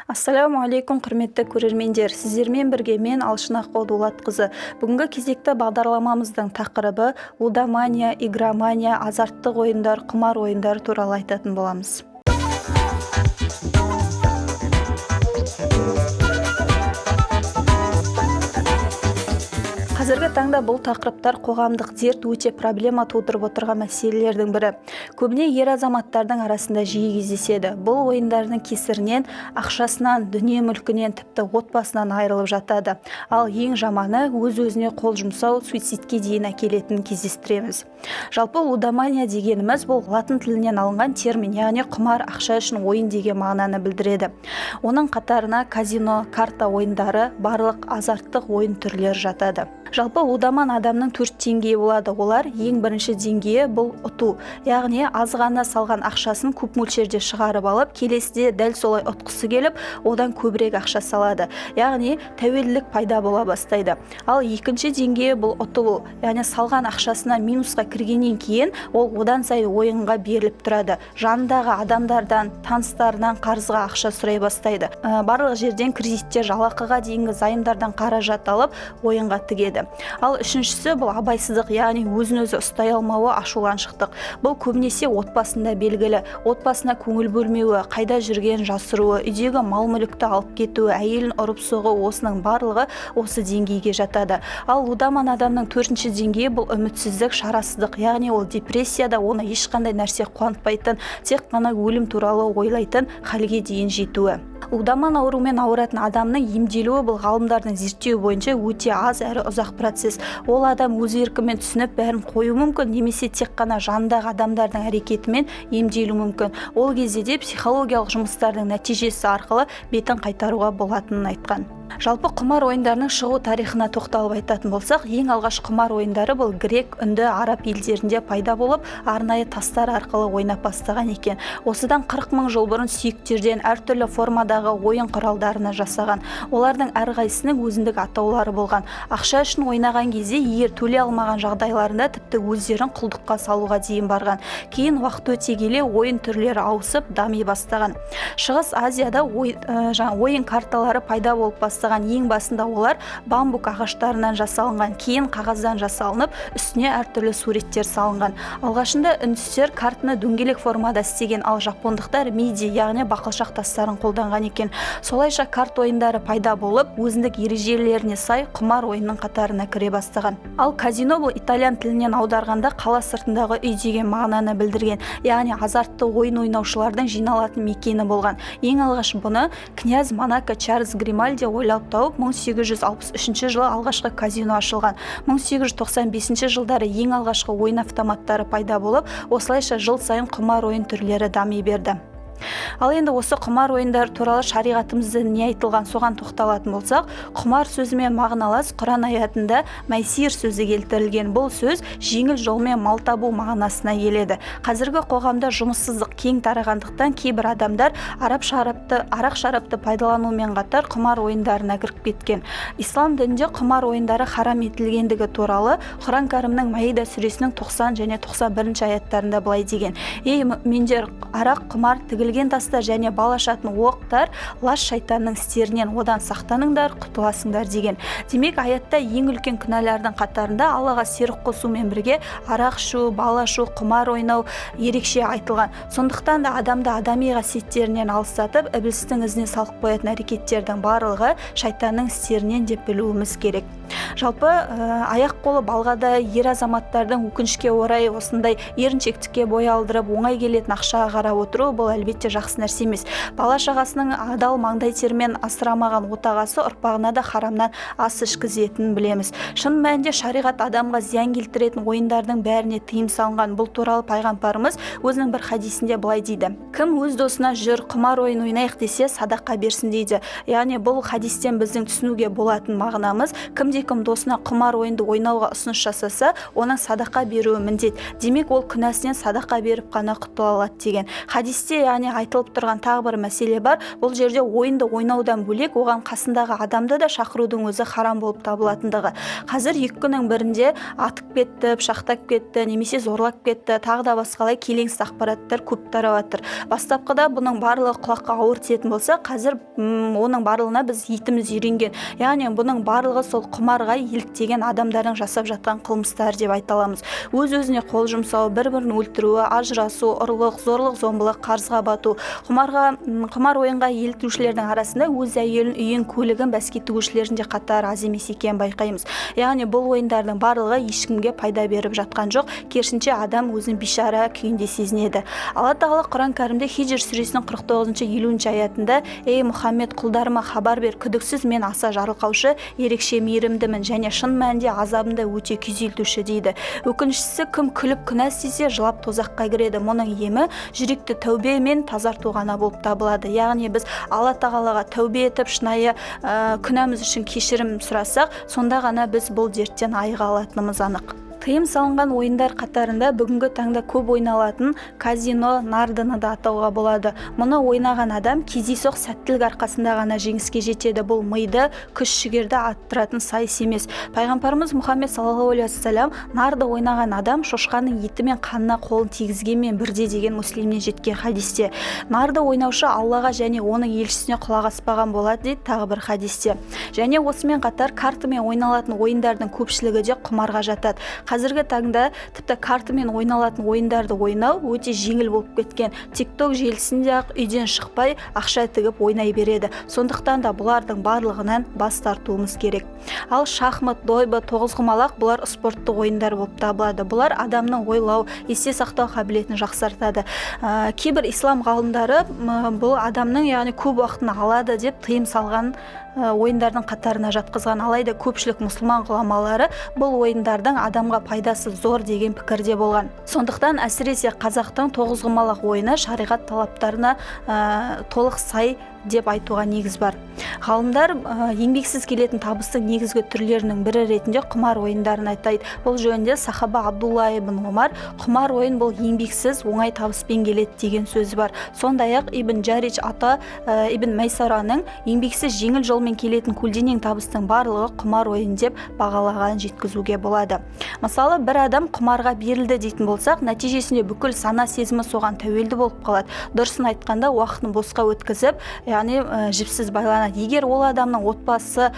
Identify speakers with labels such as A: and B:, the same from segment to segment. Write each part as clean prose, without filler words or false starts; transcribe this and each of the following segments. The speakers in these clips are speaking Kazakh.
A: Ассалаумағалейкум, құрметті көрермендер! Сіздермен бірге мен, Алшын Аққол Дулатқызы. Бүгінгі кезекті бағдарламамыздың тақырыбы лудомания, игромания, азарттық ойындар, құмар ойындары туралы айтатын боламыз. Қазіргі таңда бұл тақырыптар қоғамдық дерт, өте проблема тудырып отырған мәселелердің бірі. Көбіне ер азаматтардың арасында жиі кездеседі. Бұл ойындардың кесірінен ақшасынан, дүние мүлкінен, тіпті отбасынан айырылып жатады. Ал ең жаманы өз-өзіне қол жұмсау, суицидке дейін әкелетінін кездестіреміз. Жалпы лудомания дегеніміз бұл латын тілінен алынған термин, яғни құмар, ақша үшін ойын деген мағынаны білдіреді. Оның қатарына казино, карта ойындары, барлық азарттық ойын түрлері жатады. Жалпы лудоман адамның төрт деңгейі болады. Олар: ең бірінші деңгейі бұл ұту, яғни аз ғана салған ақшасын көп мөлшерде шығарып алып, келесіде дәл солай ұтқысы келіп, одан көбірек ақша салады, яғни тәуелділік пайда бола бастайды. Ал екінші деңгейі бұл ұтылу, яғни салған ақшасына минусқа кіргеннен кейін ол одан сайын ойынға беріліп тұрады, жанындағы адамдардан, таныстарынан қарызға ақша сұрай бастайды. Барлық жерден кредиттер, жалақыға дейінгі займдардан қаражат алып, ойынға тігеді. Ал үшіншісі бұл абайсыздық, яғни өзін өзі ұстай алмауы, ашуланшақтық. Бұл көбінесе отбасында белгілі: отбасына көңіл бөлмеуі, қайда жүргенін жасыруы, үйдегі мал мүлікті алып кетуі, әйелін ұрып соғуы, осының барлығы осы деңгейге жатады. Ал лудоман адамның төртінші деңгейі бұл үмітсіздік, шарасыздық, яғни ол депрессияда, оны ешқандай нәрсе қуантпайтын, тек қана өлім туралы ойлайтын халге дейін жетуі. Лудоман ауруымен ауыратын адамның емделуі бұл ғалымдардың зерттеуі бойынша өте аз әрі ұзақ процесс. Ол адам өз еркімен түсініп, бәрін қоюы мүмкін немесе тек қана жанындағы адамдардың әрекетімен емделуі мүмкін. Ол кезде де психологиялық жұмыстардың нәтижесі арқылы бетін қайтаруға болатынын айтқан. Жалпы құмар ойындарының шығу тарихына тоқталып айтатын болсақ, ең алғаш құмар ойындары бұл грек, үнді, араб елдерінде пайда болып, арнайы тастар арқылы ойнап бастаған екен. Осыдан 40 мың жыл бұрын сүйектерден әртүрлі формадағы ойын құралдарына жасаған. Олардың әрқайсысының өзіндік атаулары болған. Ақша үшін ойнаған кезде, егер төлей алмаған жағдайларында, тіпті өздерін құлдыққа салуға дейін барған. Кейін уақыт өте келе ойын түрлері ауысып, дами бастаған. Шығыс Азияда жаңа ойын карталары пайда болып бастаған. Ең басында олар бамбук ағаштарынан жасалынған, кейін қағаздан жасалынып, үстіне әртүрлі суреттер салынған. Алғашында үндістер картаны дөңгелек формада істеген, ал жапондықтар миди, яғни бақылшақ тастарын қолданған екен. Солайша карта ойындары пайда болып, өзіндік ережелеріне сай құмар ойынның қатарына кіре бастаған. Ал казино бұл итальян тілінен аударғанда қала сыртындағы үй деген мағынаны білдірген, яғни азартты ойын ойнаушылардың жиналатын мекені болған. Ең алғаш бұны князь Монако Чарльз Гримальди ойлап тауып, 1863 жылы алғашқы казино ашылған. 1895 жылдары ең алғашқы ойын автоматтары пайда болып, осылайша жыл сайын құмар ойын түрлері дами берді. Ал енді осы құмар ойындары туралы шариғатымызда не айтылған, соған тоқталатын болсақ, құмар сөзімен мағыналас Құран аятында мәйсир сөзі келтірілген. Бұл сөз жеңіл жолмен мал табу мағынасына келеді. Қазіргі қоғамда жұмыссыздық кең тарағандықтан, кейбір адамдар арақ шарапты пайдаланумен қатар құмар ойындарына кіріп кеткен. Ислам дінінде құмар ойындары харам етілгендігі туралы Құран Кәрімнің Маида сүресінің 90 және 91 аяттарында былай деген: «Ей, мүминдер, арақ, құмар, тігілген тастар және бал ашатын оқтар лас шайтанның істерінен, одан сақтаныңдар, құтыласыңдар», – деген. Демек, аятта ең үлкен күнәлардың қатарында Аллаға серік қосумен бірге арақ ішу, бал ашу, құмар ойнау ерекше айтылған. Сондықтан да адамды адами қасиеттерінен алыстатып, ібілістің ізіне салып қоятын әрекеттердің барлығы шайтанның істерінен деп білуіміз керек. Жалпы аяқ қолы балғадай ер азаматтардың, өкінішке орай, осындай еріншектікке бой алдырып, оңай келетін ақшаға қарап отыру бұл әлбетте жақсы нәрсе емес. Бала шағасының адал маңдай терімен асырамаған отағасы ұрпағына да харамнан ас ішкізетінін білеміз. Шын мәнінде шариғат адамға зиян келтіретін ойындардың бәріне тыйым салынған. Бұл туралы пайғамбарымыз өзінің бір хадисінде былай дейді: «Кім өз досына "Жүр, құмар ойын ойнайық" десе, садақа берсін», – дейді. Яғни бұл хадистен біздің түсінуге болатын мағынамыз: кімде кім досына құмар ойынды ойнауға ұсыныс жасаса, оның садақа беруі міндет. Демек, ол күнәсінен садақа беріп қана құтыла алады деген хадисте. Яғни Және айтылып тұрған тағы бір мәселе бар. Бұл жерде ойынды ойнаудан бөлек, оған қасындағы адамды да шақырудың өзі харам болып табылатындығы. Қазір екі күннің бірінде атып кетті, пышақтап кетті немесе зорлап кетті, тағы да басқалай келеңсіз ақпараттар көп тарап жатыр. Бастапқыда бұның барлығы құлаққа ауыр тиетін болса, қазір оның барлығына біз етіміз үйренген. Яғни бұның барлығы сол құмарға еліктеген адамдардың жасап жатқан қылмыстары деп айта аламыз. Өз-өзіне қол жұмсау, бір-бірін өлтіруі, ажырасу, ұрлық, зорлық, зомбылық, қарызға бату. Құмар ойынға елітушілердің арасында өз әйелін, үйін, көлігін бәске тігушілердің де қатары аз емес екенін байқаймыз. Яғни бұл ойындардың барлығы ешкімге пайда беріп жатқан жоқ, керісінше адам өзін бейшара күйінде сезінеді. Алла Тағала Құран Кәрімде Хижр сүресінің 49-50 аятында: «Ей Мұхаммед, құлдарыма хабар бер, күдіксіз мен аса жарылқаушы, ерекше мейірімдімін және шын мәнінде азабымда өте күйзелтуші», дейді. Өкініштісі, кім күліп күнә істесе, жылап тозаққа кіреді. Мұның емі жүректі тәубемен тазарту ғана болып табылады. Яғни біз Алла Тағалаға тәубе етіп, шынайы күнәміз үшін кешірім сұрасақ, сонда ғана біз бұл дерттен айыға алатынымыз анық. Тыйым салынған ойындар қатарында бүгінгі таңда көп ойналатын казино, нардыны да атауға болады. Мұны ойнаған адам кездейсоқ сәттілік арқасында ғана жеңіске жетеді. Бұл миды, күш жігерді арттыратын сайыс емес. Пайғамбарымыз Мұхаммед саллаллаху алейхи уассалам: «Нарды ойнаған адам шошқаның еті мен қанына қолын тигізгенмен бірде», деген Муслимнен жеткен хадисте. «Нарды ойнаушы Аллаға және оның елшісіне құлақ аспаған болады», дейді тағы бір хадисте. Және осымен қатар картамен ойналатын ойындардың көпшілігі де құмарға жатады. Қазіргі таңда тіпті картамен ойналатын ойындарды ойнау өте жеңіл болып кеткен. Тикток желісінде ақ үйден шықпай ақша тігіп ойнай береді. Сондықтан да бұлардың барлығынан бас тартуымыз керек. Ал шахмат, дойбы, тоғызқұмалақ — бұлар спорттық ойындар болып табылады. Бұлар адамның ойлау, есте сақтау қабілетін жақсартады. Кейбір ислам ғалымдары бұл адамның, яғни, көп уақытын алады деп тыйым салған ойындардың қатарына жатқызған. Алайда көпшілік мұсылман ғұламалары бұл ойындардың адамға пайдасы зор деген пікірде болған. Сондықтан әсіресе қазақтың тоғызқұмалақ ойыны шариғат талаптарына толық сай деп айтуға негіз бар. Ғалымдар еңбексіз келетін табыстың негізгі түрлерінің бірі ретінде құмар ойындарын атайды. Бұл жөнінде сахаба Абдулла ибн Омар: «Құмар ойын бұл еңбексіз оңай табыспен келеді», деген сөзі бар. Сондай ақ Ибн Джарич ата ибн Майсараның еңбексіз жеңіл жолмен келетін көлденең табыстың барлығы құмар ойын деп бағалағанын жеткізуге болады. Мысалы, бір адам құмарға берілді дейтін болсақ, нәтижесінде бүкіл сана сезімі соған тәуелді болып қалады. Дұрысын айтқанда, уақытын босқа өткізіп, яғни жіпсіз байланады. Егер ол адамның отбасы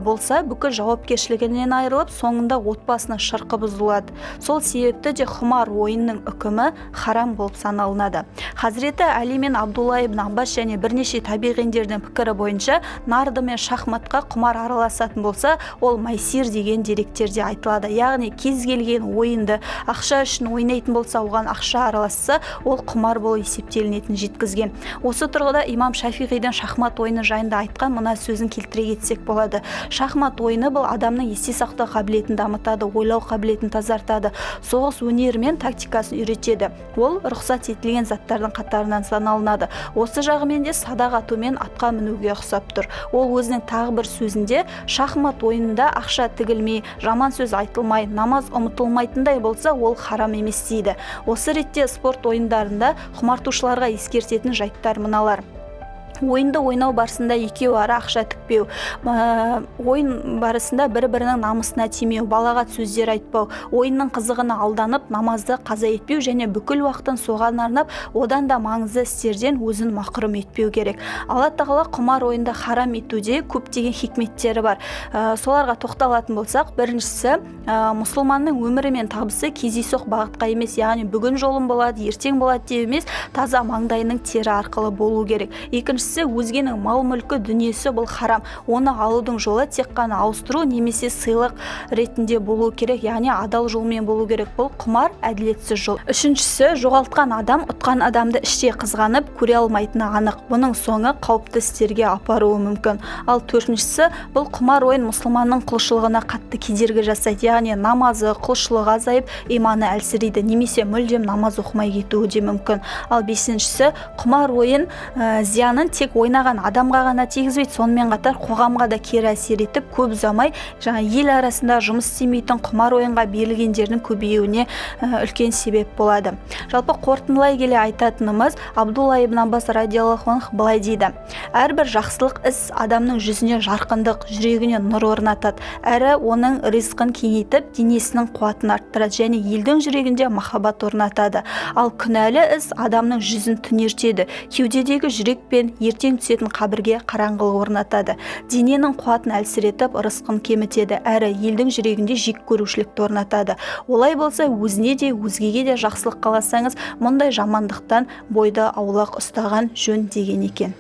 A: болса, бүкіл жауапкершілігінен айырылып, соңында отбасының шырқы бұзылады. Сол себепті де құмар ойынның үкімі харам болып саналынады. Хазіреті Әли мен Абдулла ибн Аббас және бірнеше табиғиндердің пікірі бойынша, нарды мен шахматқа құмар араласатын болса, ол майсир деген деректерде айтылады. Яғни кез келген ойынды ақша үшін ойнайтын болса, оған ақша араласса, ол құмар болып есептелінетінін жеткізген. Осы тұрғыда имам Шафиғидің шахмат ойыны жайында айтқан мына сөзін келтіре кетсек болады: «Шахмат ойыны бұл адамның есте сақтау қабілетін дамытады, ойлау қабілетін тазартады, соғыс өнері мен тактикасын үйретеді. Ол рұқсат етілген заттардың қатарынан саналынады. Осы жағымен де садақ ату мен атқа мінуге ұқсап тұр». Ол өзінің тағы бір сөзінде: «Шахмат ойынында ақша тігілмей, жаман сөз айтылмай, намаз ұмытылмайтындай болса, ол харам емес», дейді. Осы ретте спорт ойындарында құмартушыларға ескертетін жайттар мыналар: ойынды ойнау барысында екеу ара ақша тікпеу, ойын барысында бір бірінің намысына тимеу, балағат сөздер айтпау, ойынның қызығына алданып намазды қаза етпеу және бүкіл уақытын соған арнап, одан да маңызды істерден өзін мақұрым етпеу керек. Алла Тағала құмар ойынды харам етуде көптеген хикметтері бар. Соларға тоқталатын болсақ, біріншісі, мұсылманның өмірі мен табысы кездейсоқ бағытқа емес, яғни бүгін жолым болады, ертең болады деп емес, таза маңдайының тері арқылы болу керек. Екіншісі, өзгенің мал мүлкі, дүниесі бұл харам. Оны алудың жолы тек қана ауыстыру немесе сыйлық ретінде болу керек, яғни адал жолмен болу керек. Бұл құмар әділетсіз жол. Үшіншісі, жоғалтқан адам ұтқан адамды іштей қызғанып көре алмайтыны анық. Бұның соңы қауіпті істерге апаруы мүмкін. Ал төртіншісі, бұл құмар ойын мұсылманның құлшылығына қатты кедергі жасайды, яғни намазы, құлшылығы азайып, иманы әлсірейді немесе мүлдем намаз оқымай кетуі де мүмкін. Ал бесіншісі, құмар ойын зиянын тек тек ойнаған адамға ғана тигізбейді, сонымен қатар қоғамға да кері әсер етіп, көп ұзамай жаңа ел арасында жұмыс істемейтін, құмар ойынға берілгендердің көбеюіне үлкен себеп болады. Жалпы қорытындылай келе айтатынымыз, Абдулла ибн Аббас радиаллаху анх былай дейді: әрбір жақсылық іс адамның жүзіне жарқындық, жүрегіне нұр орнатады, әрі оның ризқын кеңейтіп, денесінің қуатын арттырады және елдің жүрегінде махаббат орнатады. Ал күнәлі іс адамның жүзін түнертеді, кеудедегі жүрек пен ертең түсетін қабірге қараңғылық орнатады, дененің қуатын әлсіретіп, ырысқын кемітеді, әрі елдің жүрегінде жек көрушілікті орнатады. Олай болса, өзіне де, өзгеге де жақсылық қаласаңыз, мұндай жамандықтан бойды аулақ ұстаған жөн деген екен.